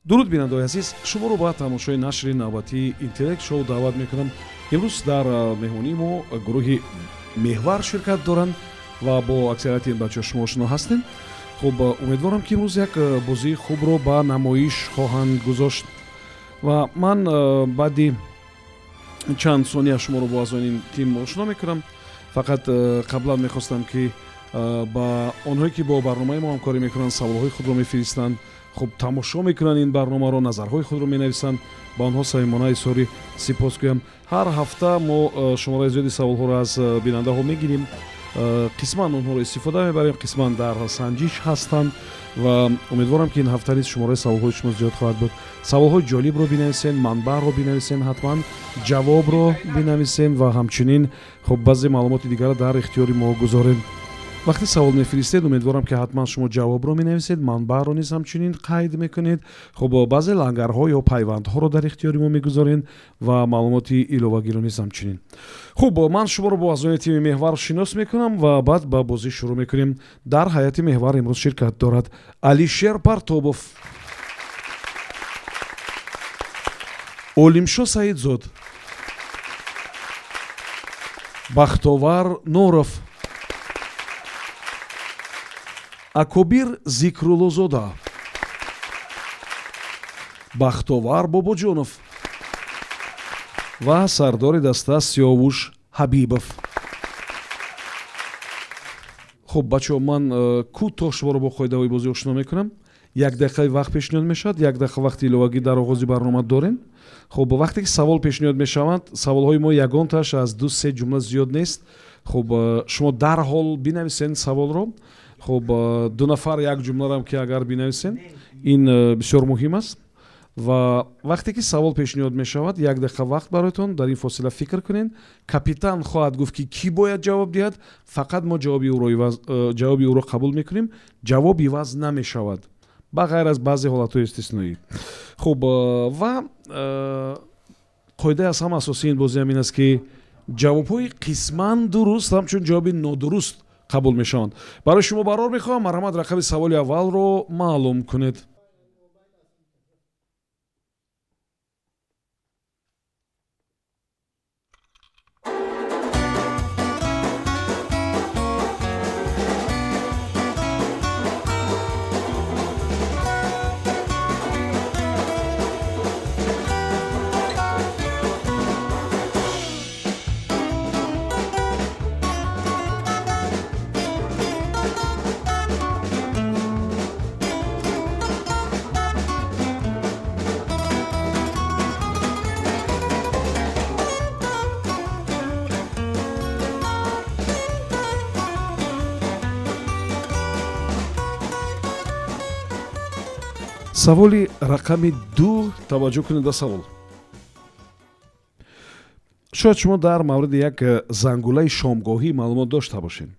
Дуруд, бинандаои азиз, шуморо ба тамошои нашри навбатии Интеллект Шоу даъват мекунам. Имрӯз дар меҳмонии мо гурӯҳи Меҳвар ширкат доранд ва бо аксарияти ин бачаҳо шумо ошно ҳастем. Хуб, умедворам, ки имрӯз як бозии хубро ба намоиш хоҳанд гузошт ва ман баъди чанд сония шуморо бо аъзои ин тим ошно мекунам. Фақат қаблан мехостам, ки ба онҳое, ки бо барномаи мо ҳамкорӣ мекунанд, саволҳои худро мефиристанд, хуб, тамошо мекунанд ин барномаро, назарҳои худро менависанд, ба онҳо самимона изҳори сипос гӯям. Ҳар ҳафта мо шумораи зиёди саволҳоро аз бинандаҳо мегирем, қисман онҳоро истифода мебарем, қисман дар санҷиш ҳастанд ва умедворам, ки ин ҳафта низ шумораи саволҳои шумо зиёд хоҳад буд. Саволҳои ҷолибро бинависен, манбаъро бинависен, ҳатман ҷавобро бинависен ва ҳамчунин, хуб, баъзе маълумоти дигарро дар ихтиёри мо гузорем. Вақте савол мефиристед, умедворам, ки ҳатман шумо ҷавобро менависед, манбаъро низ ҳамчунин қайд мекунед, хуб, баъзе лангарҳо ё пайвандҳоро дар ихтиёри мо мегузоред ва маълумоти иловагиро низ ҳамчунин. Хуб, ман шуморо бо аъзои тими Меҳвар шинос мекунам ва баъд ба бозӣ шурӯъ мекунем. Дар ҳайати Меҳвар имрӯз ширкат дорад Алишер Партобов, Олимшо Саидзод, Бахтовар Норов, Акобир Зикруллозода, Бахтовар Бобоҷонов ва сардори даста Сиёвуш Ҳабибов. Хуб, бачаҳо, ман кӯтоҳ шуморо бо қоидаҳои бозӣ ошно мекунам. Як дақиқаи вақт пешниҳод мешавад, як дақиқа вақти иловагӣ дар оғози барнома дорем. Хуб, вақте ки савол пешниҳод мешаванд, саволҳои мо ягонташ аз ду се ҷумла зиёд нест. Хуб, шумо дарҳол бинависен саволро. Хуб, ду нафар як ҷумларам ки агар бинависен, ин бисёр муҳим аст. Ва вақте ки савол пешниҳод мешавад, як дақиқа вақт бароятон, дар ин фосила фикр кунед. Капитан хоҳад гуфт, ки кӣ бояд ҷавоб диҳад. Фақат мо ҷавоби ӯро қабул мекунем, ҷавоб иваз намешавад, ба ғайр аз баъзе ҳолатҳои истисноӣ. Хуб, ва қоидаи аз ҳама асосии ин бозӣ ҳам ин аст, ки ҷавобҳои қисман дуруст ҳамчун ҷавоби нодуруст қабул мешаванд. Барои шумо барор мехоҳам. Марҳамат, рақами саволи аввалро маълум кунед. Саволи рақами 2. Таваҷҷӯҳ кунед ба савол. Шояд шумо дар мавриди як зангулаи шомгоҳӣ маълумот дошта бошед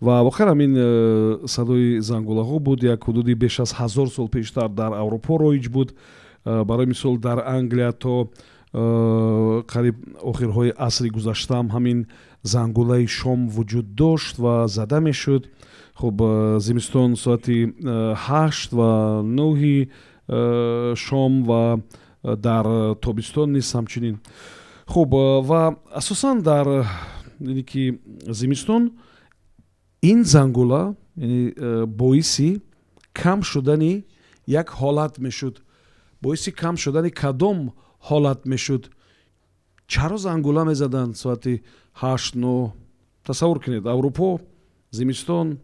ва воқеан ҳамин садои зангулаҳо буд, як ҳудуди беш аз 1000 сол пештар дар Аврупо роиҷ буд. Барои мисол, дар Англия то қариб охирҳои асри гузаштаам ҳамин зангулаи шом вуҷуд дошт ва зада мешуд. Хуб, зимистон соати 8 ва 9-и шом ва дар тобистон низ ҳамчунин. Хуб, ва асосан дар яъне ки зимистон ин зангула, яъне боиси кам шудани як ҳолат мешуд. Боиси кам шудани кадом ҳолат мешуд? Чаро зангула мезаданд соати 8-9? Тасаввур кунед, Аврупо, зимистон,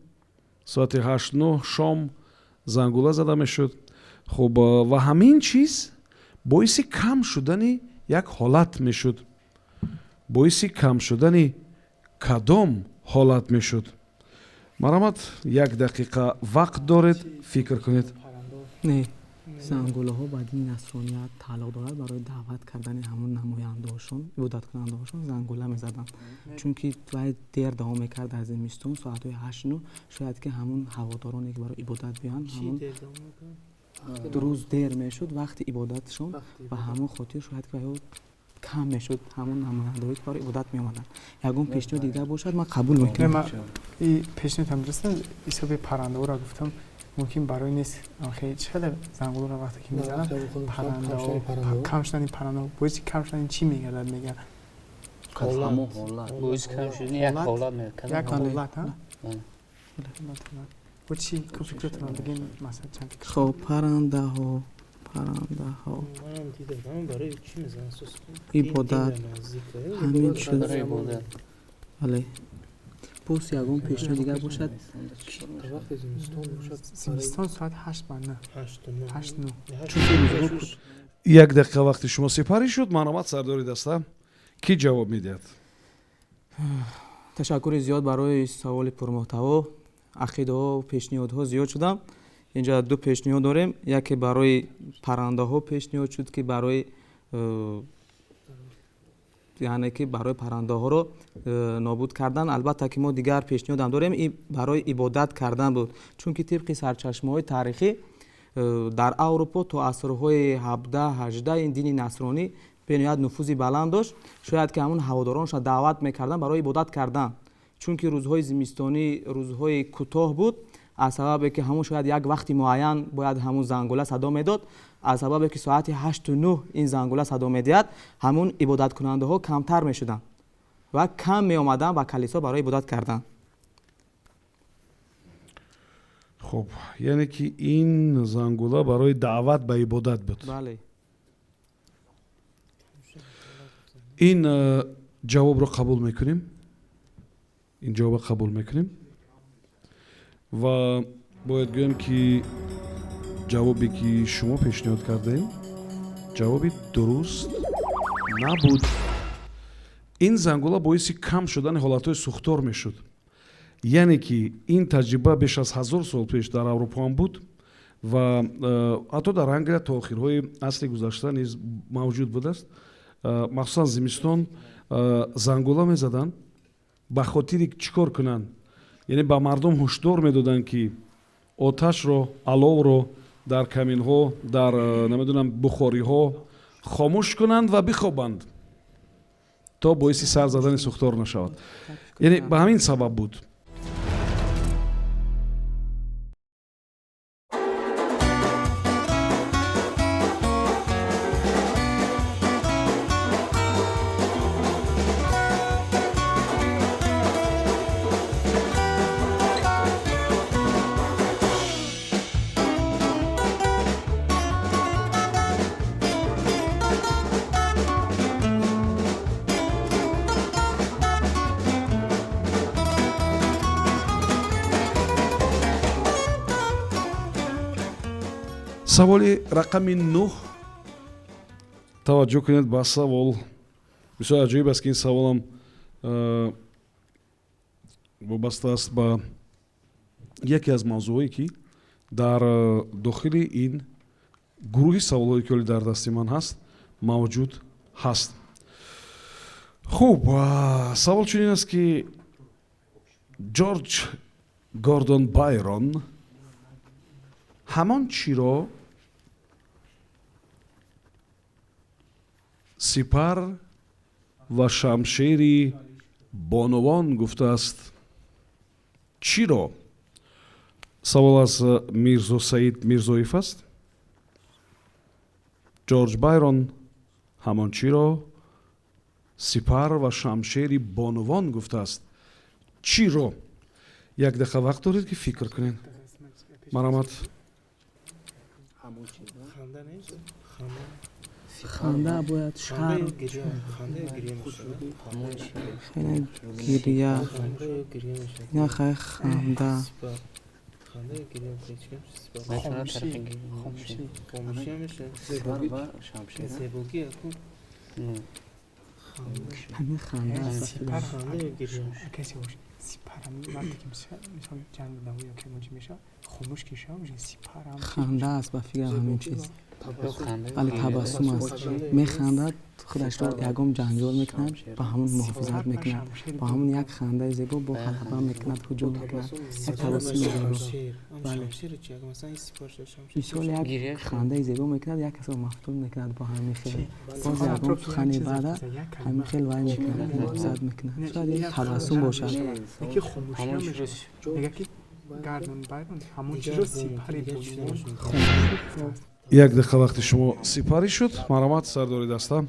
соати 8-9 шом зангула зада мешуд. Хуб, ва ҳамин чиз боиси кам шудани як ҳолат мешуд. Боиси кам шудани кадом ҳолат мешуд? Марҳамат, як дақиқа вақт доред, фикр кунед. Не, зангулаҳо ба дини насроният тааллуқ дорад. Барои даъват кардани ҳамон намояндаҳошон, ибодаткунандаҳошон зангула мезаданд, чунки вай дер давом мекард дар зимистон, соатҳои 8-9. Шояд ки ҳамон ҳаводороне, ки барои ибодат биёянд, ҳамон рӯз дер мешуд вақти ибодатшон, ба ҳамон хотир шояд ки вайҳо кам мешуд, ҳамон намояндаҳое, ки барои ибодат меомаданд. Ягон пешниҳод дигар бошад, ман қабул мекунам. Пешниҳодам дуруст, ҳисоби паррандаҳоро гуфтам. Мумкин барои нест хеле зангуларо вақте ки мезананд, паррандаҳо, кам шудани паррандаҳо, боиси кам шудани чӣ мегардад, мегӯяд? Боиси кам шудани як ҳолат. Як ҳолат. Бо чӣ фикротонам бигем, масалан, чанд фикр. Хоб, паррандаҳо, ибодат, ҳамин шуд. Бале, боз ягон пешниҳод дигар бошад? Зимистон соат 8 ба 9, 8-9. Як дақиқа вақти шумо сипарӣ шуд. Марҳамат, сардори даста, кӣ ҷавоб медиҳад? Ташаккури зиёд барои саволи пурмуҳтаво. Ақидаҳо, пешниҳодҳо зиёд шуданд. Инҷа ду пешниҳод дорем. Яке барои паррандаҳо пешниҳод шуд, ки барои яъне ки барои паррандаҳоро нобуд кардан. Албатта ки мо дигар пешниҳодам дорем, и барои ибодат кардан буд, чунки тибқи сарчашмаҳои таърихӣ дар Аврупо то асрҳои 17, 18 ин дини насронӣ бениҳоят нуфузи баланд дошт. Шояд ки ҳамун ҳаводоронашро даъват мекарданд барои ибодат кардан, чунки рӯзҳои зимистонӣ рӯзҳои кӯтоҳ буд. Аз сабабе ки ҳамун шояд як вақти муайян бояд ҳамун зангула садо медод, аз сабабе ки соати 8-9 ин зангула садо медиҳад, ҳамун ибодаткунандаҳо камтар мешуданд ва кам меомаданд ба калисо барои ибодат кардан. Хуб, яъне ки ин зангула барои даъват ба ибодат буд. Бале. Ин ҷавобро қабул мекунем, ин ҷавобро қабул мекунем ва бояд гӯем ки ҷавобе ки шумо пешниҳод кардаем, ҷавоби дуруст набуд. Ин зангула боиси кам шудани ҳолатҳои сӯхтор мешуд. Яъне ки ин таҷриба беш аз 1000 сол пеш дар Аврупо ҳам буд ва ҳатто дар Англия то охирҳои асри гузашта низ мавҷуд будааст. Махсусан зимистон зангула мезаданд ба хотири чӣ кор кунанд? Яъне ба мардум ҳушдор медоданд, ки оташро, аловро дар каминҳо, дар намедонам, бухориҳо хомӯш кунанд ва бихобанд, то боиси сар задани сӯхтор нашавад. Яъне ба ҳамин сабаб буд. Саволи рақами 9. Таваҷҷӯҳ кунед ба савол. Бисёр аҷоиб аст, ки ин саволам вобаста аст ба яке аз мавзӯъҳое, ки дар дохили ин гурӯҳи саволҳое, ки ҳоли дар дасти ман ҳаст, мавҷуд ҳаст. Хуб, савол чунин аст, ки Ҷорҷ Гордон Байрон ҳамон чиро сипар ва шамшери бонувон гуфтааст? Чиро? Савол аз Мирзо Саид Мирзоев аст. Ҷорҷ Байрон ҳамон чиро сипар ва шамшери бонувон гуфтааст? Чиро? Як дақиқа вақт доред, ки фикр кунед. Марҳамат. Ханда бояд шарм, хеле гиря, ина хай ханда. Хомӯшӣ. Ҳамин ханда аст. Сипар, касе бош, сипар вақте ки мисол ҷанг даво ё ки чӣ мешавад, хомӯш ки шава, сипар. Ханда аст ба фикрам, ҳамин чиз. Бале, табассум аст. Механдад, худашро ягон ҷанҷол мекунад, ба ҳамон муҳофизат мекунад, ба ҳамон як хандаи зебо бо ғалаба мекунад, ҳуҷум мекунад, як табассуми зебо. Бале, мисол, як хандаи зебо мекунад, як касро мафтун мекунад бо ҳамин хел. Боз ягон сухани баъда ҳамин хел вай мекунад, муҳофизат мекунад. Шояд як табассум бошад. Гардон Байрон ҳамон чизро сипари бонувон. Як дақиқа вақти шумо сипарӣ шуд. Марҳамат, сардори даста,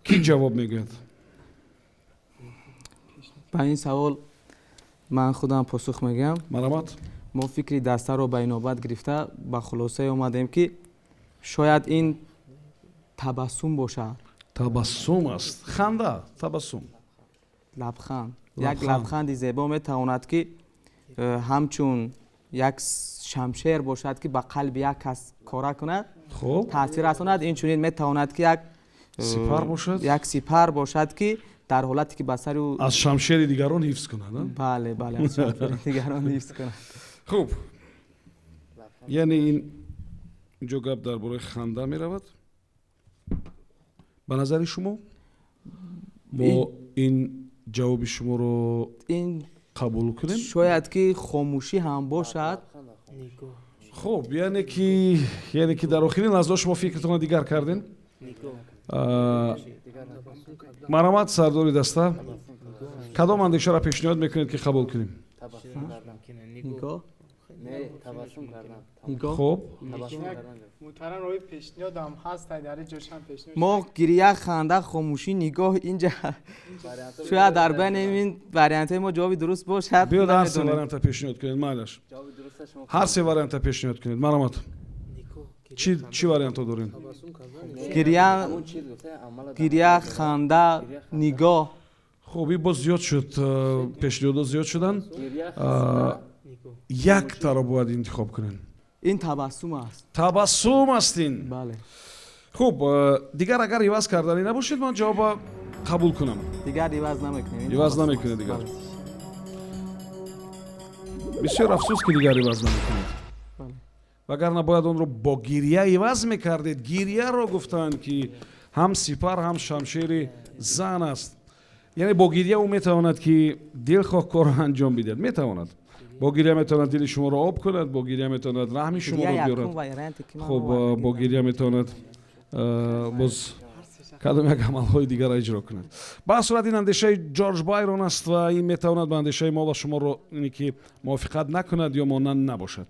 кӣ ҷавоб мегӯяд? Ба ин савол ман худам посух мегӯям. Марҳамат. Мо фикри дастаро ба инобат гирифта ба хулосае омадем, ки шояд ин табассум бошад. Табассум аст, ханда, табассум. Лабханд. Як лабханди зебо метавонад, ки ҳамчун як шамшер бошад, ки ба қалби як кас кора кунад, таъсир расонад. Инчунин метавонад, ки як сипар бошад, як сипар бошад, ки дар ҳолате ки ба сари ӯ аз шамшери дигарон ҳифз кунад. Бале, бале, аз шамшери дигарон ҳифз кунад. Хуб, яъне ин инҷо гап дар бораи ханда меравад. Ба назари шумо мо ин ҷавоби шуморо ин қабул кунем? Шояд ки хомӯшӣ ҳам бошад. Хуб, яъне ки дар охирин лаҳзаҳо шумо фикртонро дигар кардем. Марҳамат, сардори даста, кадом андешаро пешниҳод мекунед, ки қабул кунем? Нигоҳ. Хуб. Муҳтарам, роҳи пешниҳодам ҳаст, дар ҷошам пешниҳод. Мо гирия, ханда, хомӯшӣ, нигоҳ, инҷа шояд дар байни ин вариантҳои мо ҷавоби дуруст бошад. Биёд, ҳар се варианта пешниҳод кунед, майлаш, ҳар се варианта пешниҳод кунед. Марҳамат, чӣ вариантҳо дорем? Гирия, ханда, нигоҳ. Хуб, ин боз зиёд шуд, пешниҳодҳо зиёд шуданд. Яктаро бояд интихоб кунем. Ин табассум аст. Табассум аст ин? Бале. Хуб, дигар агар иваз карданӣ набошед, ман ҷавоба қабул кунам. Дигар иваз намекунем. Иваз намекунед дигар. Бисёр афсӯс, ки дигар иваз намекунед, вагарна бояд онро бо гирия иваз мекардед. Гирияро гуфтанд, ки ҳам сипар, ҳам шамшери зан аст. Яъне бо гирия ӯ метавонад, ки дилхоҳ корро анҷом бидиҳад. Метавонад бо гирия, метавонад дили шуморо об кунад, бо гирия метавонад раҳми шуморо биёрад. Хуб, бо гирия метавонад боз кадом як амалҳои дигарро иҷро кунад. Ба ҳар сурат, ин андешаи Ҷорҷ Байрон аст ва ин метавонад ба андешаи мо ва шуморо ине ки мувофиқат накунад ё монанд набошад.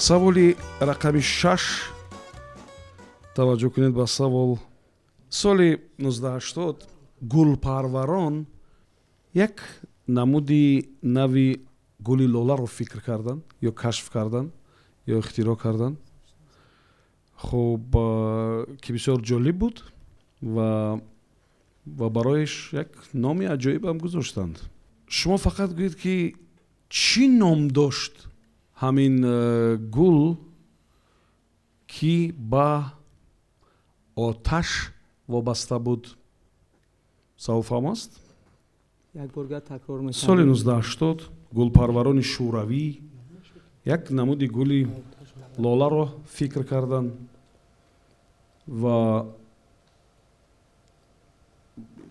Саволи рақами 6. Таваҷҷӯҳ кунед ба савол. Соли 1980 гулпарварон як намуди нави гули лоларо фикр карданд ё кашф карданд ё ихтироъ карданд, хуб, ки бисёр ҷолиб буд ва барояш як номи аҷоибам гузоштанд. Шумо фақат гӯед, ки чӣ ном дошт ҳамин гул, ки ба оташ вобаста буд. Савол фаҳм аст? Як борга такрор мекунам. Соли 1980 гулпарварони шӯравӣ як намуди гули лоларо фикр карданд ва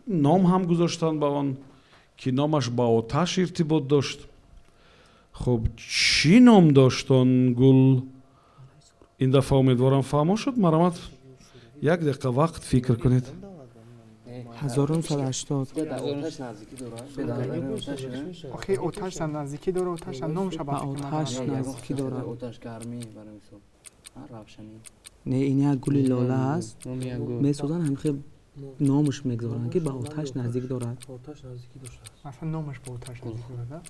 ном ҳам гузоштанд ба он, ки номаш ба оташ иртибот дошт. Хуб, чӣ ном дошт он гул? Ин дафъа умедворам, фаҳмо шуд. Марҳамат, як дақиқа вақт фикр кунед. 1980. Охи, оташам наздикӣ дора, оташам номша. Ба оташ наздикӣ дорад. Не, ин як гули лола аст, месозанд, ҳамин хел номаш мегузоранд, ки ба оташ наздик дорад. Масалан, номаш ба оташ наздик дорад.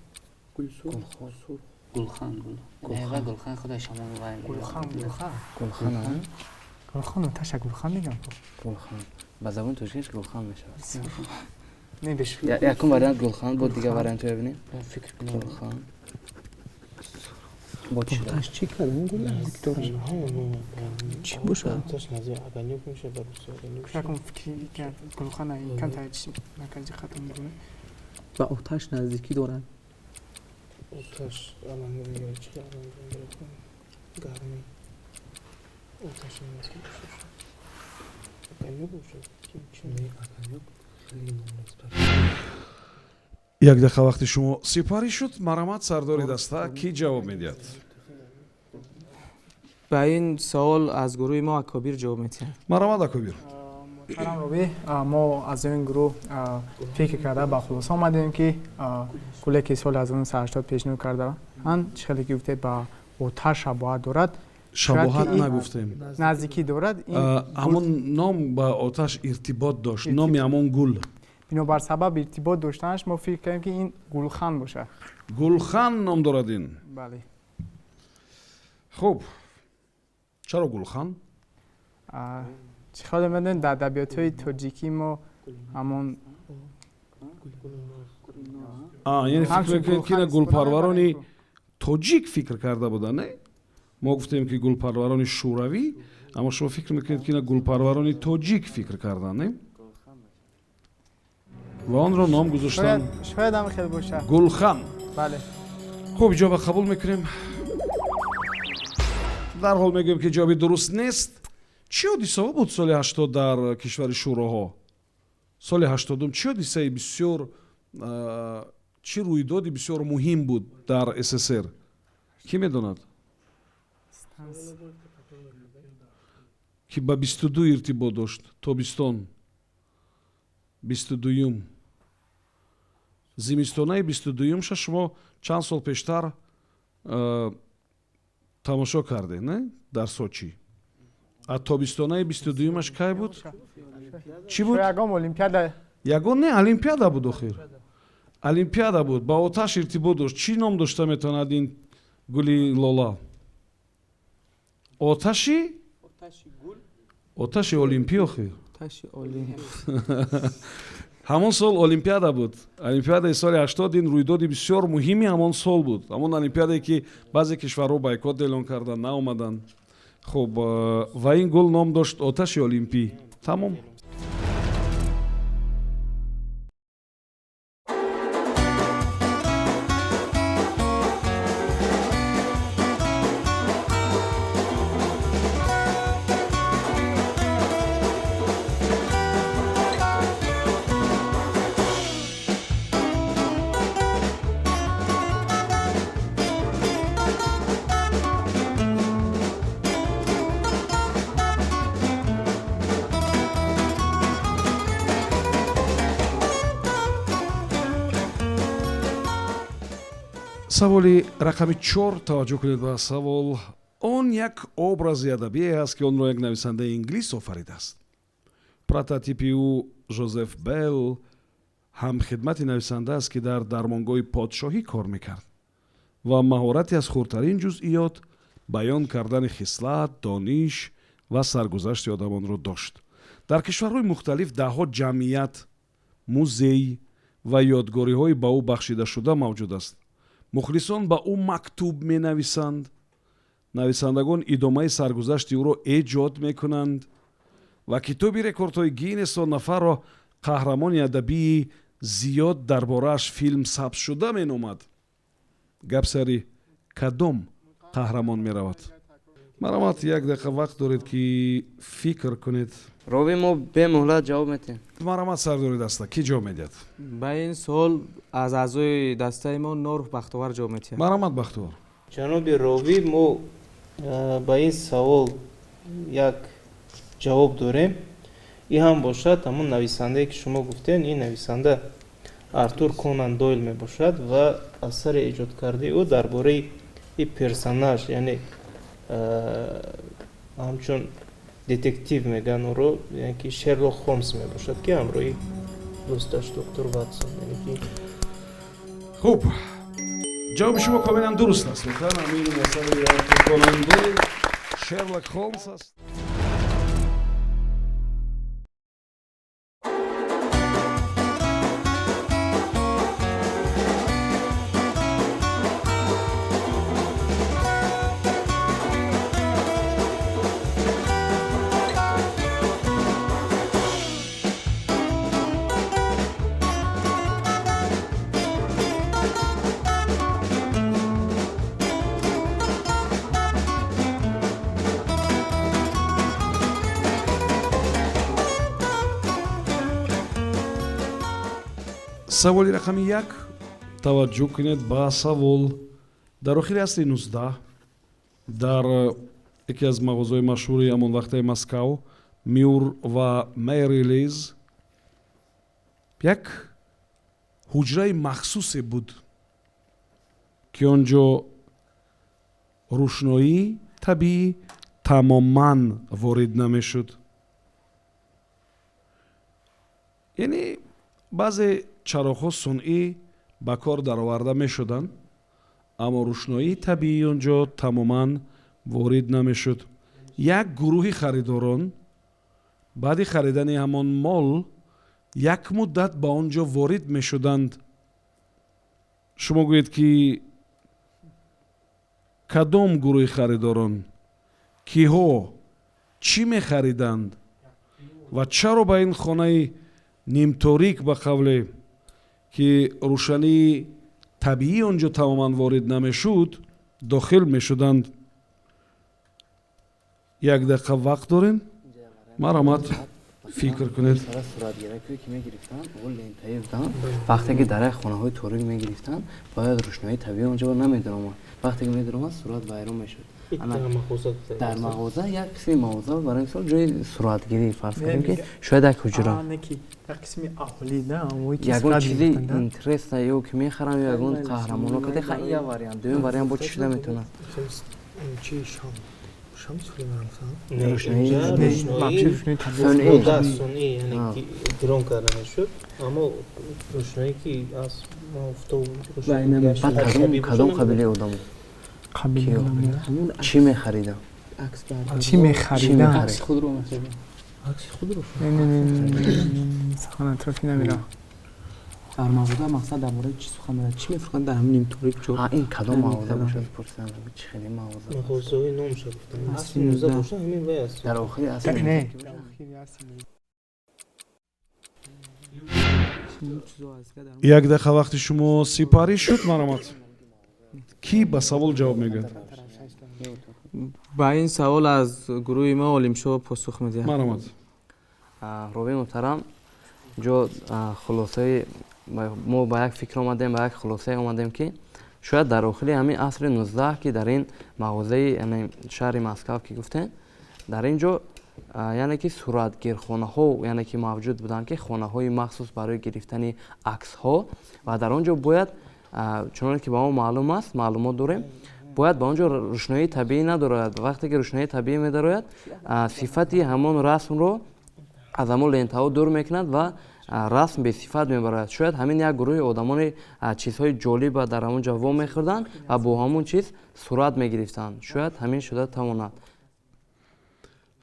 Гулхан. Гулхан худаш ҳамон. Гулхан, гулхан. Гулхан. Гулхан, оташа гулхан мегӯям. Гулхан ба забони тоҷикиш гулхан мешавад. Не, беш. Якум вариант гулхан, бо дигар вариантҳо бибинем. Фикр, гулхан. Бо чӣ? Оташ чӣ кардам гул наздик дорад? Чӣ бошад? Якум фикри кард гулхан камтар чи маркази хато мекунад. Ба оташ наздикӣ дорад. Оташ аланга мегирад, чи аланга мегирад? Гармӣ. Оташ наздик бошад. Огонёк бошад. Чи? Як дақиқа вақти шумо сипарӣ шуд. Марҳамат, сардори даста, кӣ ҷавоб медиҳад? Ба ин савол аз гурӯҳи мо Акобир ҷавоб медиҳад. Марҳамат, Акобир. Муҳтарам ровӣ, мо аз ин гурӯҳ фикр карда ба хулоса омадем, ки гуле ки соли 1980 пешниҳод кардаанд, чӣ хеле ки гуфтед, ба оташ шабоҳат дорад. Шабоҳат нагуфтем. Наздикӣ дорад. Ҳамон ном ба оташ иртибот дошт, номи ҳамон гул. Бинобар сабаб иртибот доштанаш мо фикр кардем, ки ин гулхан бошад. Гулхан ном дорад ин? Бале. Хуб, чаро гулхан? Чӣ хеле медонед, дар адабиётҳои тоҷикӣ мо ҳамон Яъне фикр мекунед, ки ина гулпарварони тоҷик фикр карда буданд, не? Мо гуфтем, ки гулпарварони шӯравӣ, аммо шумо фикр мекунед, ки ина гулпарварони тоҷик фикр карданд, не, ва онро ном гузоштанд? Шояд ҳам хел бошад. Гулхан. Бале. Хуб, ҷавоба қабул мекунем. Дарҳол мегӯем, ки ҷавоби дуруст нест. Чӣ ҳодисаҳо буд соли 80 дар кишвари шӯроҳо? Соли 80-ум чӣ ҳодисаи бисёр, чӣ рӯйдоди бисёр муҳим буд дар СССР, кӣ медонад, ки ба 22 иртибот дошт? Тобистон 22-юм, зимистонаи 22-юмша шумо чанд сол пештар тамошо кардед, не, дар Сочи. А тобистонаи 22-юмаш кай буд, чӣ буд? Ягон олимпиада. Ягон не, олимпиада буд. Охир олимпиада буд, ба оташ иртибот дошт. Чӣ ном дошта метавонад ин гули лола? Оташи олимпӣ охир. Ҳамон сол олимпиада буд, олимпиадаи соли 80. Ин рӯйдоди бисёр муҳими ҳамон сол буд, ҳамон олимпиадае, ки баъзе кишварҳо бойкот эълон карданд, наомаданд. Хуб, ва ин гул ном дошт оташи олимпӣ. Тамом. Саволи рақами 4. Таваҷҷӯҳ кунед ба савол. Он як образи адабие аст, ки онро як нависандаи инглис офаридааст. Прототипи ӯ Жозеф Белл, ҳамхидмати нависанда аст, ки дар дармонгоҳи подшоҳӣ кор мекард ва маҳорати аз хурдтарин ҷузъиёт баён кардани хислат, дониш ва саргузашти одамонро дошт. Дар кишварҳои мухталиф даҳҳо ҷамъият, музей ва ёдгориҳои ба ӯ бахшидашуда мавҷуд аст. Мухлисон ба ӯ мактуб менависанд, нависандагон идомаи саргузашти ӯро эҷод мекунанд ва китоби рекордҳои Гиннес он нафарро қаҳрамони адабии зиёд дар борааш филм сабтшуда меномад. Гап сари кадом қаҳрамон меравад? Марҳамат, як дақиқа вақт доред, ки фикр кунед. Ровӣ, мо бемуҳлат ҷавоб метиҳем. Марҳамат, сардори даста, кӣ ҷавоб медиҳад? Ба ин суол аз аъзои дастаи мо Норов Бахтовар ҷавоб медиҳад. Марҳамат, Бахтовар. Ҷаноби ровӣ, мо ба ин савол як ҷавоб дорем. Ин ҳам бошад ҳамон нависандае, ки шумо гуфтед. Ин нависанда Артур Конан Дойл мебошад ва асари эҷодкардаи ӯ дар бораи ин персонаж, яъне ҳамчун детектив мегӯянд ӯро, яъне ки Шерлок Холмс мебошад, ки ҳамроҳи дӯсташ доктор Ватсон, яъне ки Хуб, ҷавоби шумо комилан дуруст аст. Воқеан ҳамин асари Артур Конан Дойл Шерлок Холмс аст. Саволи рақами як, таваҷҷӯҳ кунед ба савол. Дар охири асри 19 дар яке аз мағозаҳои машҳури ҳамон вақтаи Москав, Мюр ва Мерилиз, як ҳуҷраи махсусе буд, ки он ҷо рӯшноии табиӣ тамоман ворид намешуд. Яъне баъзе чароғҳо сунъӣ ба кор дароварда мешуданд, аммо рӯшноии табиии он ҷо тамоман ворид намешуд. Як гурӯҳи харидорон баъди харидани ҳамон мол як муддат ба он ҷо ворид мешуданд. Шумо гӯед, ки кадом гурӯҳи харидорон, киҳо, чӣ мехариданд ва чаро ба ин хонаи нимторик, ба қавле ки рӯшании табиӣ он ҷо тамоман ворид намешуд, дохил мешуданд? Як дақиқа вақт дорем, марҳамат, фикр кунед. Суратгиракое ки мегирифтанд, лентаи буданд. Вақте ки дар як хонаҳои торик мегирифтанд, бояд рӯшноии табиӣ онҷо намедаромад. Вақте ки медаромад, сурат вайрон мешуд. Дар мағоза, як қисми мағоза, барои мисол, ҷои суратгирӣ, фарз кунем, ки шояд як ҳуҷра, ягон чизи интересна ё ки мехарам, ё ягон қаҳрамоно каде. Ха, ин як вариант. Дуюм вариант бо чӣ шуда метавонад? Рӯшноии сунъӣ, яъне гирон карда мешуд, аммо рӯшноӣ ки аз офтоб. Кадом қабилаи одамо чӣ мехариданд? Чӣ мехариданд? Акси худро. Сухан атрофи намерам. Дар мағоза мақсад дар бораи чӣ сухан мерад? Чӣ мефурӯхтанд дар ҳамин нимторик ҷо? Ин кадом мағоза бошад, пурсидам, чӣ хеле мағоза? Мағозаҳои номша гуфтам, асри 19 бошад, ҳамин вай аст. Дар охири асри. Не. Як дақиқа вақти шумо сипарӣ шуд, марҳамат. Кӣ ба савол ҷавоб мегӯяд? Ба ин савол аз гурӯҳи мо Олимшоҳ посух медиҳад. Марҳамат. Ровии муҳтарам, ҷо хулосаи мо ба як фикр омадем, ба як хулосае омадем, ки шояд дар охири ҳамин асри 19, ки дар ин мағозаи шаҳри Москав ки гуфтем, дар ин ҷо, яъне ки суратгирхонаҳо, яъне ки мавҷуд буданд, ки хонаҳои махсус барои гирифтани аксҳо, ва дар он ҷо бояд, чуноне ки ба мо маълум аст, маълумот дорем, бояд ба он ҷо рӯшноии табиӣ надорояд. Вақте ки рӯшноии табиӣ медарояд, сифати ҳамон расмро аз ҳамон лентаҳо дур мекунад ва расм бесифат мебарояд. Шояд ҳамин як гурӯҳи одамони чизҳои ҷолиба дар ҳамон ҷо вомехӯрданд ва бо ҳамон чиз сурат мегирифтанд. Шояд ҳамин шуда тавонад.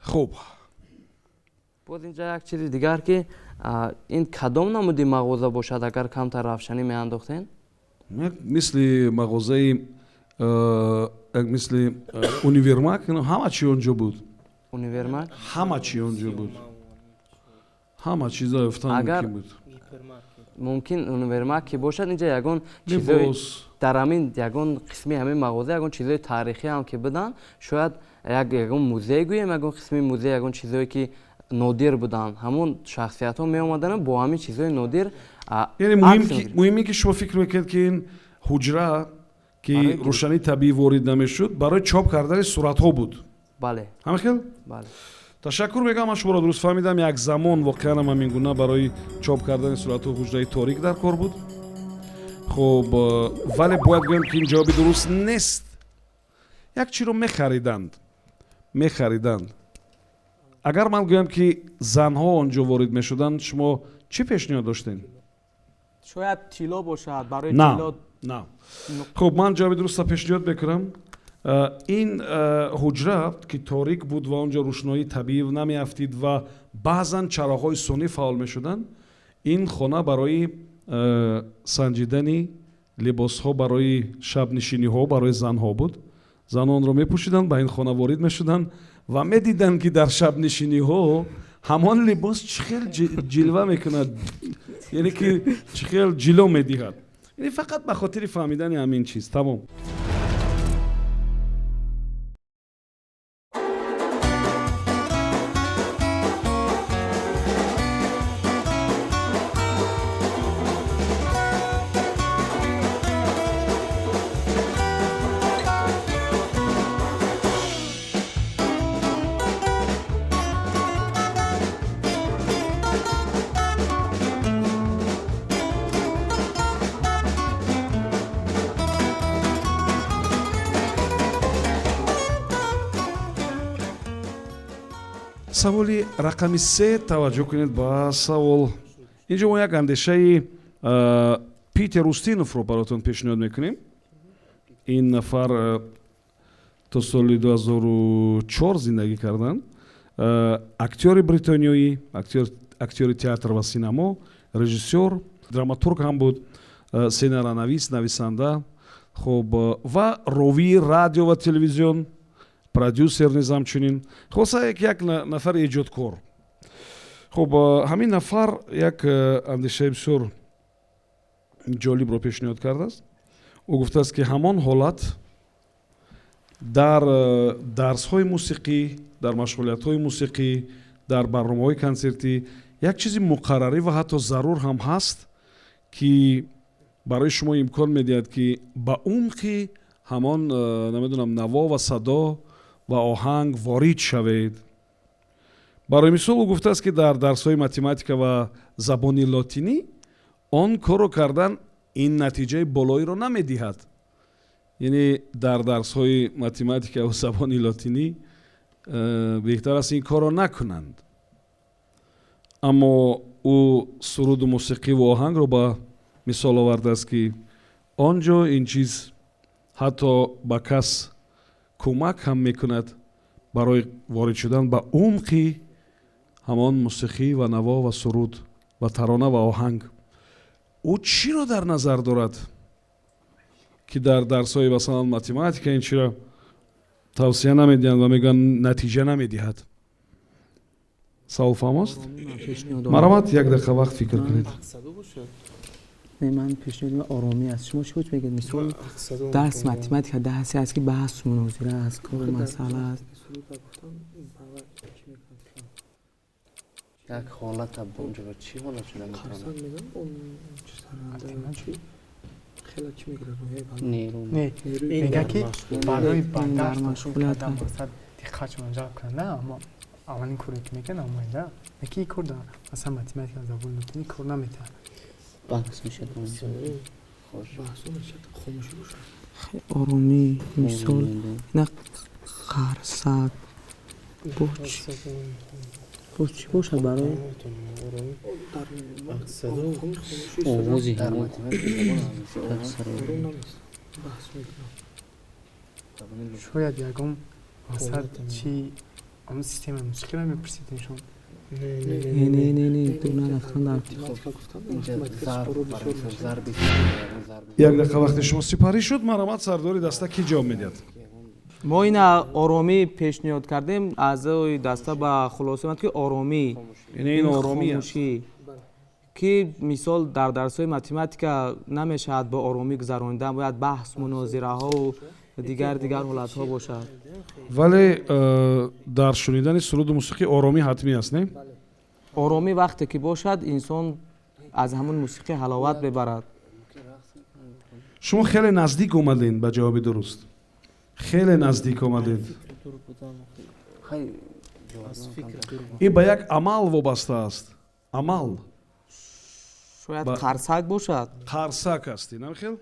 Хуб. Боз инҷа як чизи дигар, ки ин кадом намуди мағоза бошад, агар камтар равшанӣ меандохтем? Мисли мағозаи, як мисли универмаг, ҳама чи он ҷо буд. Универмаг. Ҳама чи он ҷо буд, ҳама чизо ёфтан мумкин буд. Мумкин универмаг ки бошад, инҷа ягон чизои дар ҳамин ягон қисми ҳамин мағоза ягон чизои таърихӣ ҳам ки буданд, шояд як ягон музей гӯем, ягон қисми музей, ягон чизое ки нодир буданд, ҳамон шахсиятҳо меомаданд бо ҳамин чизои нодир. Яъне муҳиме, ки шумо фикр мекунед, ки ин ҳуҷра, ки рӯшании табиӣ ворид намешуд, барои чоп кардани суратҳо буд? Бале. Ҳамин хел? Бале. Ташаккур мегӯям, ман шуморо дуруст фаҳмидам. Як замон воқеан ҳам ҳамин гуна барои чоп кардани суратҳо ҳуҷраи торик дар кор буд. Хуб, вале бояд гӯям, ки ин ҷавоби дуруст нест. Як чиро мехариданд. Агар ман гӯям, ки занҳо он ҷо ворид мешуданд, шумо чӣ пешниҳод доштем? Шояд тилло бошад барои На. тилло. На. Хуб, ман ҷавоби дурустро пешниҳод мекунам. Ин ҳуҷра, ки торик буд ва он ҷо рӯшноии табиӣ намеафтид ва баъзан чароғҳои сунъӣ фаъол мешуданд, ин хона барои санҷидани либосҳо барои шабнишиниҳо барои занҳо буд. Занонро мепӯшиданд, ба ин хона ворид мешуданд ва медиданд, ки дар шабнишиниҳо ҳамон либос чӣ хел ҷилва мекунад, яъне ки чӣ хел ҷило медиҳад. Яъне фақат ба хотири фаҳмидани ҳамин чиз, тамом. Саволи рақами 3. Таваҷҷӯҳ кунед ба савол. Инҷо мо як андешаи Питер Устиновро баротон пешниҳод мекунем. Ин нафар то соли 2004 зиндагӣ карданд, актёри бритониёӣ, актёри театр ва синамо, режиссёр, драматург ҳам буд, сценаронавис, нависанда, хуб, ва ровии радио ва телевизион, продюсер низ ҳамчунин. Хулоса, як нафари эҷодкор. Хуб, ҳамин нафар як андешаи бисёр ҷолибро пешниҳод кардааст. Ӯ гуфтааст, ки ҳамон ҳолат дар дарсҳои мусиқӣ, дар машғулиятҳои мусиқӣ, дар барномаҳои консертӣ як чизи муқаррарӣ ва ҳатто зарур ҳам ҳаст, ки барои шумо имкон медиҳад, ки ба умқи ҳамон намедонам, наво ва садо ва оҳанг ворид шавед. Барои мисол, ӯ гуфтааст, ки дар дарсҳои математика ва забони лотинӣ он корро кардан ин натиҷаи болоиро намедиҳад. Яъне дар дарсҳои математика ва забони лотинӣ беҳтар аст ин корро накунанд. Аммо ӯ суруду мусиқӣ ва оҳангро ба мисол овардааст, ки он ҷо ин чиз ҳатто ба кас кӯмак ҳам мекунад барои ворид шудан ба умқи ҳамон мусиқӣ ва наво ва суруд ва тарона ва оҳанг. Ӯ чиро дар назар дорад, ки дар дарсҳои, масалан, математика ин чиро тавсия намедиҳанд ва мегӯянд, натиҷа намедиҳад? Савол фаҳмост? Марҳамат, як дақиқа вақт фикр кунед. Не, ман пешниҳоди оромӣ аст. Шумо чӣ мегӯед? Мисол, дарс математика дарсе аст, ки баҳсу мунозира аст, кору масъала аст. Як ҳолата онҷо чӣ ҳолат шуда метавонад? Мега, ки барои ба дарс машғул кардан, мақсад диққатшон ҷалб кардан, аммо аввалин коре ки мекунад, амоида ки ин кор дар, масалан, математика, забони лотинӣ кор наметиҳад. Баҳс мешад. Оромӣ, мисол, ина қарсак боз чӣ бошад барои овози ҳамон. Шояд ягон, масалан, чи ҳамон системаи мусиқиро мепурсид иншон. Не, не, не, не, дур нарафтан дар. Як дақиқа вақти шумо сипарӣ шуд. Марҳамат, сардори даста, кӣ ҷавоб медиҳад? Мо ина оромӣ пешниҳод кардем. Аъзои даста ба хулоса омад, ки оромӣ. Яъне ин оромӣ аст. Хомӯшӣ, ки мисол, дар дарсҳои математика намешавад бо оромӣ гузаронидан, бояд баҳс, мунозираҳову дигар дигар ҳолатҳо бошад. Вале дар шунидани суруду мусиқӣ оромӣ ҳатмӣ аст, не? Оромӣ вақте ки бошад, инсон аз ҳамун мусиқӣ ҳаловат мебарад. Шумо хеле наздик омадед ба ҷавоби дуруст, хеле наздик омадед. Ин ба як амал вобаста аст, амал. Шояд қарсак бошад. Қарсак астӣ, намихел?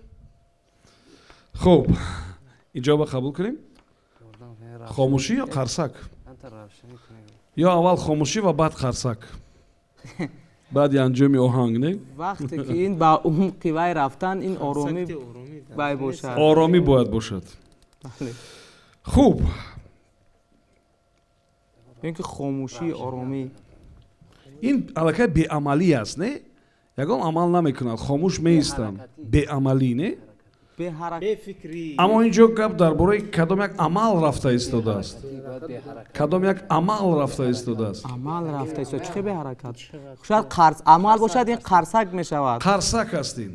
Хуб, ин ҷавоба қабул кунем: хомӯшӣ ё қарсак, ё аввал хомӯшӣ ва баъд қарсак баъди анҷоми оҳанг, не? Вақте ки ин ба умқи вай рафтан, ин оромӣ вай бошад. Оромӣ бояд бошад. Хуб. Ин ки хомӯшӣ, оромӣ. Ин аллакай беамалӣ аст, не? Ягон амал намекунад, хомӯш меистанд, беамалӣ, не? Аммо ин ҷо гап дар бораи кадом як амал рафта истодааст, кадом як амал рафта истодааст. Амал рафта истода, чӣ беҳаракат? Шояд қарс амал бошад, ин қарсак мешавад. Қарсак аст ин.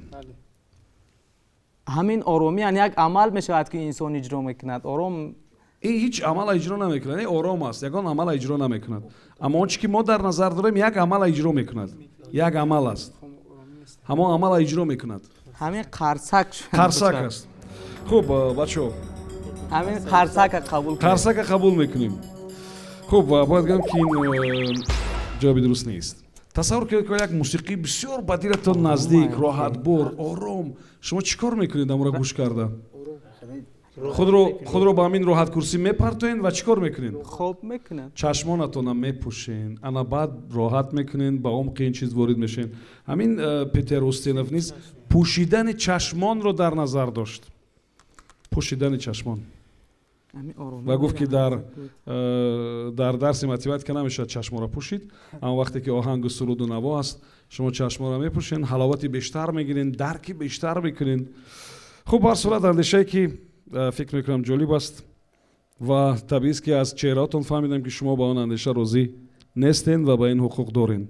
Ҳамин оромӣ яъне як амал мешавад, ки инсон иҷро мекунад, ором. Ин ҳеҷ амала иҷро намекунад, ором аст, ягон амала иҷро намекунад. Аммо он чи ки мо дар назар дорем, як амала иҷро мекунад, як амал аст, ҳамон амала иҷро мекунад. Ҳамин қарсак. Қарсак аст. Хуб, бачаҳо. Ҳамин қарсака қабул. Қарсака қабул мекунем. Хуб, бояд гӯям, ки ин ҷавоби дуруст нест. Тасаввур кунед, ки як мусиқӣ бисёр ба дилатон наздик, роҳатбор, ором. Шумо чӣ кор мекунед амура гӯш карда? Худро ба ҳамин роҳаткурсӣ мепартоен ва чӣ кор мекунед? Хоб мекунам. Чашмонатонам мепӯшен, ана баъд роҳат мекунен, ба умқи ин чиз ворид мешавен. Ҳамин Петер Устинов низ пӯшидани чашмонро дар назар дошт, пӯшидани чашмон. Ва гуфт, ки дар дарси математика намешавад чашморо пӯшид, аммо вақте ки оҳангу суруду наво аст, шумо чашморо мепӯшен, ҳаловати бештар мегирен, дарки бештар мекунен. Хуб, ба ҳар сурат, андешае ки фикр мекунам, ҷолиб аст ва табиист, ки аз чеҳраотон фаҳмидам, ки шумо ба он андеша розӣ нестен ва ба ин ҳуқуқ дорен.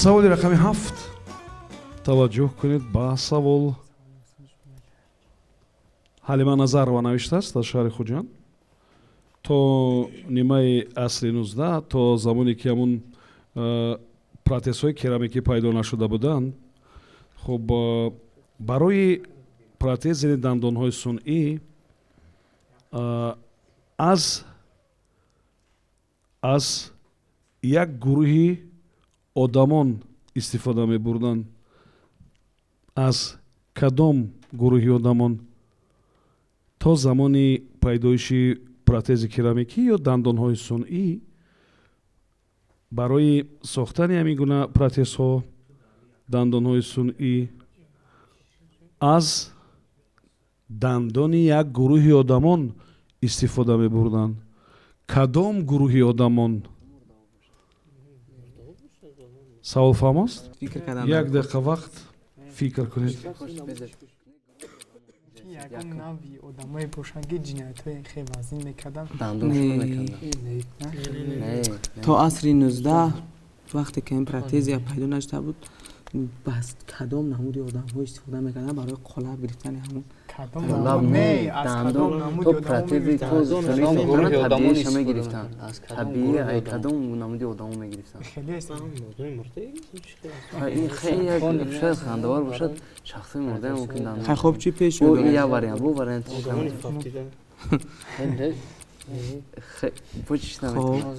Саволи рақами 7. Таваҷҷӯҳ кунед ба савол. Ҳалима Назарова навиштааст аз шаҳри Хуҷанд: то нимаи асри 19, то замоне ки ҳамун протезҳои керамикӣ пайдо нашуда буданд, хуб, барои протези дандонҳои сунъӣ аз як гурӯҳи одамон истифода мебурданд. Аз кадом гурӯҳи одамон то замони пайдоиши протези керамикӣ ё дандонҳои сунъӣ барои сохтани ҳамин гуна протезҳо, дандонҳои сунъӣ, аз дандони як гурӯҳи одамон истифода мебурданд? Кадом гурӯҳи одамон? Савол фаҳмост? Як дақиқа вақт, фикр кунед. Ягон нави одамое бошанд, ки ҷиноятҳои хеле вазин мекарданд. То асри 19, вақте ки ин протезия пайдо нашуда буд, бас кадом намуди одамҳо истифода мекарданд барои қолаб гирифтани ҳамон? То протези табииша мегирифтанд, табиӣ кадом намуди одамо мегирифтанд. Ин хеле шояд хандавор бошад, шахсои мурда мумкин. Хай, хоб, чӣ пеш? Як вариант, бу вариант бо чиш наметавонад?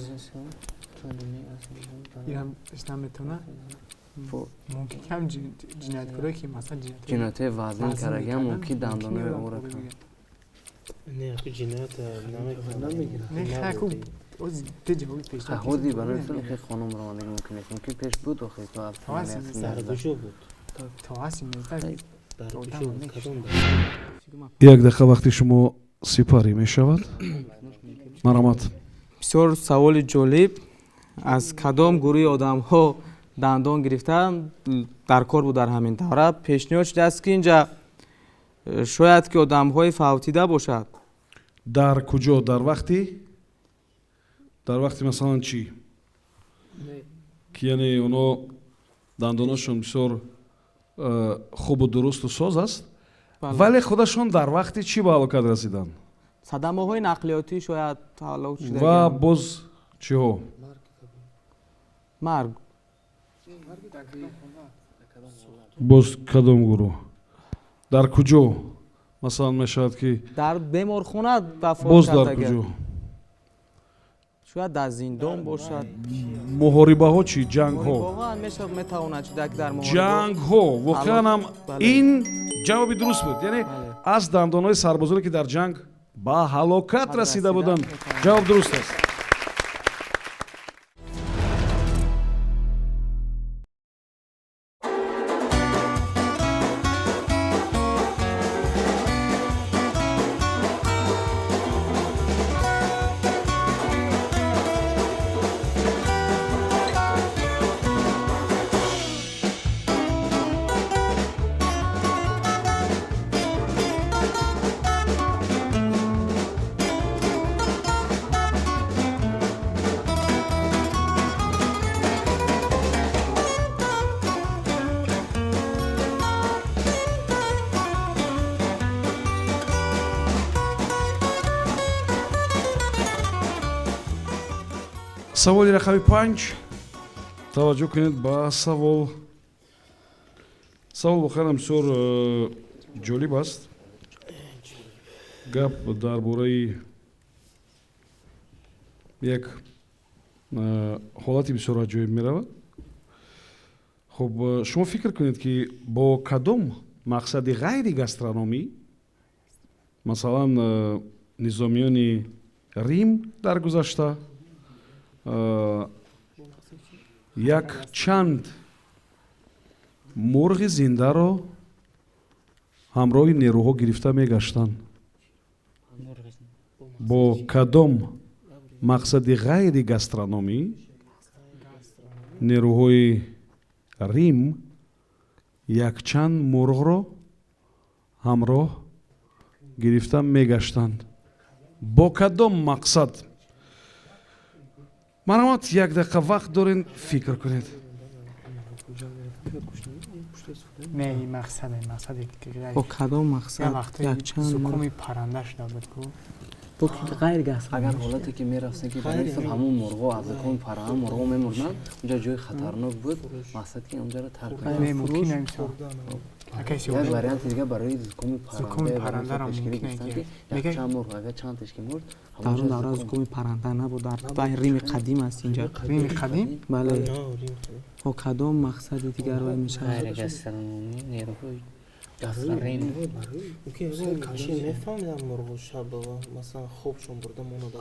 Наметавонад. Мумкин кам ҷинояткорое ки, масалан, ҷиноятҳои вазин кардагиам мумкин дандонои ора. Не, ҷиноят намегирад. Ҳози барои хеле хонум романдагӣ мумкин нест, мумкин пеш буд охи. То Дар куҷо буд? То асри 19. Дар куҷо буд, кадом? Як дақиқа вақти шумо сипарӣ мешавад, марҳамат. Бисёр саволи ҷолиб. Аз кадом гурӯҳи одамҳо дандон гирифта дар кор буд дар ҳамин давра? Пешниҳод шудааст, ки инҷа шояд ки одамҳои фавтида бошад. Дар куҷо, дар вақти масалан чӣ ки, яъне оно дандонашон бисёр хубу дурусту соз аст, вале худашон дар вақти чӣ ба ҳалокат расиданд? Садамаҳои нақлиётӣ шояд ҳалок шуда. Ва боз чиҳо? Марг. Боз кадом гурӯҳ, дар куҷо масалан мешавад ки? Дар беморхона вафот Боз дар кардага. куҷо? Шояд дар зиндон бошад. Муҳорибаҳо чӣ, ҷангҳо? Муҳорибаҳо мешавад, метавонад шуда ки дар муҳориба. Ҷангҳо воқеан ҳам. Ин ҷавоби дуруст буд, яъне аз дандонҳои сарбозоне, ки дар ҷанг ба ҳалокат расида буданд. Ҷавоб дуруст аст. Саволи рақами 5. Таваҷҷӯҳ кунед ба савол. Савол воқеан бисёр ҷолиб аст. Гап дар бораи як ҳолати бисёр аҷоиб меравад. Хуб, шумо фикр кунед, ки бо кадом мақсади ғайри гастрономӣ, масалан, низомиёни Рим дар гузашта як чанд мурғи зиндаро ҳамроҳи нерӯҳо гирифта мегаштанд? Бо кадом мақсади ғайри гастрономӣ нерӯҳои Рим якчанд мурғро ҳамроҳ гирифта мегаштанд? Бо кадом мақсад? Марҳамат, як дақиқа вақт дорен, фикр кунед. Не, мақсад, мақсади. Бо кадом мақсад якчанд зукоми парранда шуда буд ку. Бо ғайри гастрономӣ. Агар ҳолате ки мерафтем, ки барои ҳамун мурғо аз зукоми парранда мурғо мемурданд, унҷа ҷои хатарнок буд, мақсад ки онҷаро тарк. Не, мумкин. Як варианти дига барои зукоми паррандаро пешгирӣ гирифтан, ки якчанд мурғ, агар чанд теш ки мурд. Дар он давра зукоми парранда набуд, дар вай Рими қадим аст инҷа. Рими қадим. Бале, бо кадом мақсади дигар вай мешавад? Ғайри гастрономӣ нерӯҳои. Мефаҳмидам, мурғо шаб, масалан, хобшон бурда монада.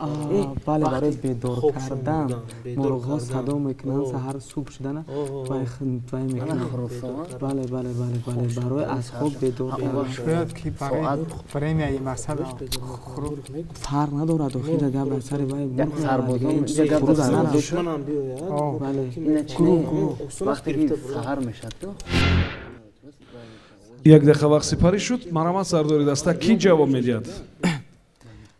Бале, барои бедор кардан мурғҳо садо мекунанд, саҳар субҳ шудана вай мекунанд. Бале, бале, бале, бале, барои аз хоб бедор кардан. Шояд ки барои премияи мақсад. Фарқ надорад, охира гап дар сари вай. Душманам биёяд. Бале. Вақте ки саҳар мешад. Як дақиқа вақт сипарӣ шуд. Марҳамат, сардори даста, кӣ ҷавоб медиҳад?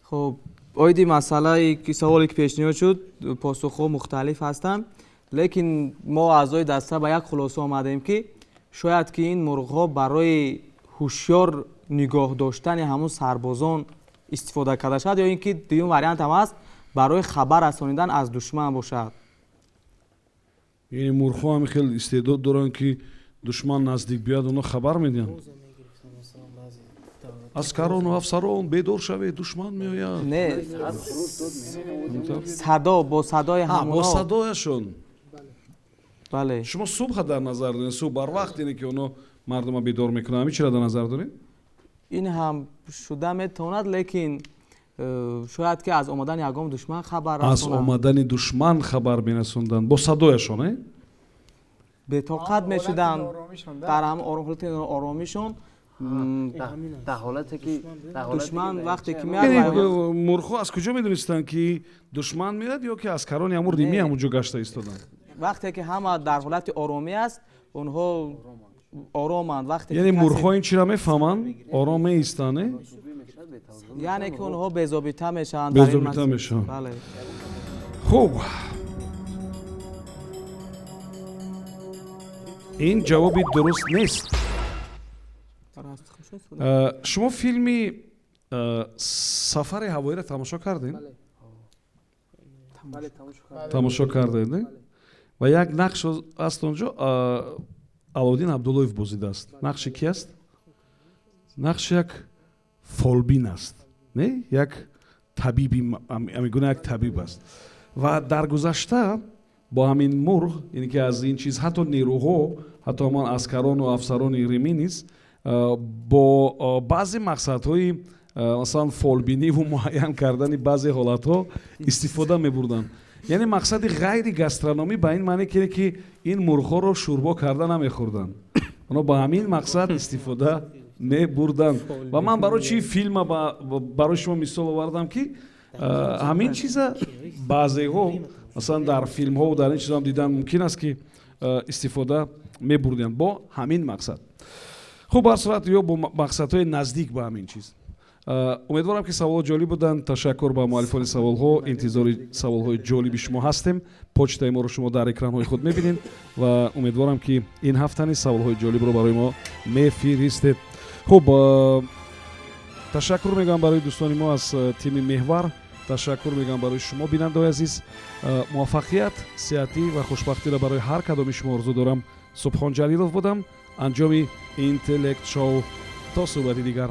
Хуб, оиди масъалаи саволе ки пешниҳод шуд, посухҳо мухталиф ҳастанд, лекин мо аъзои даста ба як хулоса омадем, ки шояд ки ин мурғҳо барои ҳушёр нигоҳ доштани ҳамун сарбозон истифода карда шавад, ё ин ки дуюм вариант ҳам аст, барои хабар расонидан аз душман бошад. Яъне мурғҳо ҳами хел истеъдод доранд, ки душман наздик биёяд, онҳо хабар медиҳанд: аскарону афсарон, бедор шавед, душман меояд? Не, садо, бо садои. Бо садояшон. Бале. Шумо субҳа дар назар доред, субҳ барвақт, ине ки онҳо мардума бедор мекунанд, ҳамин чиро дар назар доред? Ин ҳам шуда метавонад, лекин шояд ки аз омадани ягон душман хабар. Аз омадани душман хабар мерасонданд бо садояшон, э? Бетоқат мешуданд дар ҳам ҳолати оромишон. Дар ҳолате ки душман вақте ки меяд. Мурғҳо аз куҷо медонистанд, ки душман меояд, ё ки аскарони ҳамун римӣ ҳамунҷо гашта истоданд? Вақте ки ҳама дар ҳолати оромӣ аст, онҳо ороманд, вақте Яъне мурғҳо ин чиро мефаҳманд, ором меистанд, э? Яъне ки онҳо безобита мешаванд. Безобита мешаванд. Хуб, ин ҷавоби дуруст нест. Шумо филми «Сафари ҳавоиро» тамошо кардем? Тамошо кардед, не? Ва як нақш аст онҷо, Алоуддин Абдуллоев бозидааст. Нақши ки аст? Нақши як фолбин аст, не, як табиби, ҳамин гуна як табиб аст. Ва дар гузашта бо ҳамин мурғ, яъне ки аз ин чиз ҳатто нерӯҳо, ҳатто ҳамон аскарону афсарони римӣ низ бо баъзе мақсадҳои, масалан, фолбиниву муайян кардани баъзе ҳолатҳо истифода мебурданд. Яъне мақсади ғайри гастрономӣ ба ин маъне ки ин мурғҳоро шӯрбо карда намехӯрданд, онҳо ба ҳамин мақсад истифода мебурданд. Ва ман барои чи филма барои шумо мисол овардам, ки ҳамин чиза баъзеҳо, масалан, дар филмҳову дар ин чизҳоам дидан мумкин аст, ки истифода мебурданд бо ҳамин мақсад. Хуб, ҳар сурат, ё бо мақсадҳои наздик ба ҳамин чиз. Умедворам, ки саволҳо ҷолиб буданд. Ташаккур ба муаллифони саволҳо. Интизори саволҳои ҷолиби шумо ҳастем. Почтаи моро шумо дар экранҳои худ мебинед ва умедворам, ки ин ҳафта низ саволҳои ҷолибро барои мо мефиристед. Хуб, ташаккур мегӯям барои дӯстони мо аз тими Меҳвар. Ташаккур мегӯям барои шумо, бинандаои азиз. Муваффақият, сеҳатӣ ва хушбахтиро барои ҳар кадоми шумо орзу дорам. Субҳон Ҷалилов будам. Анҷоми Интеллект Шоу. То суҳбати дигар.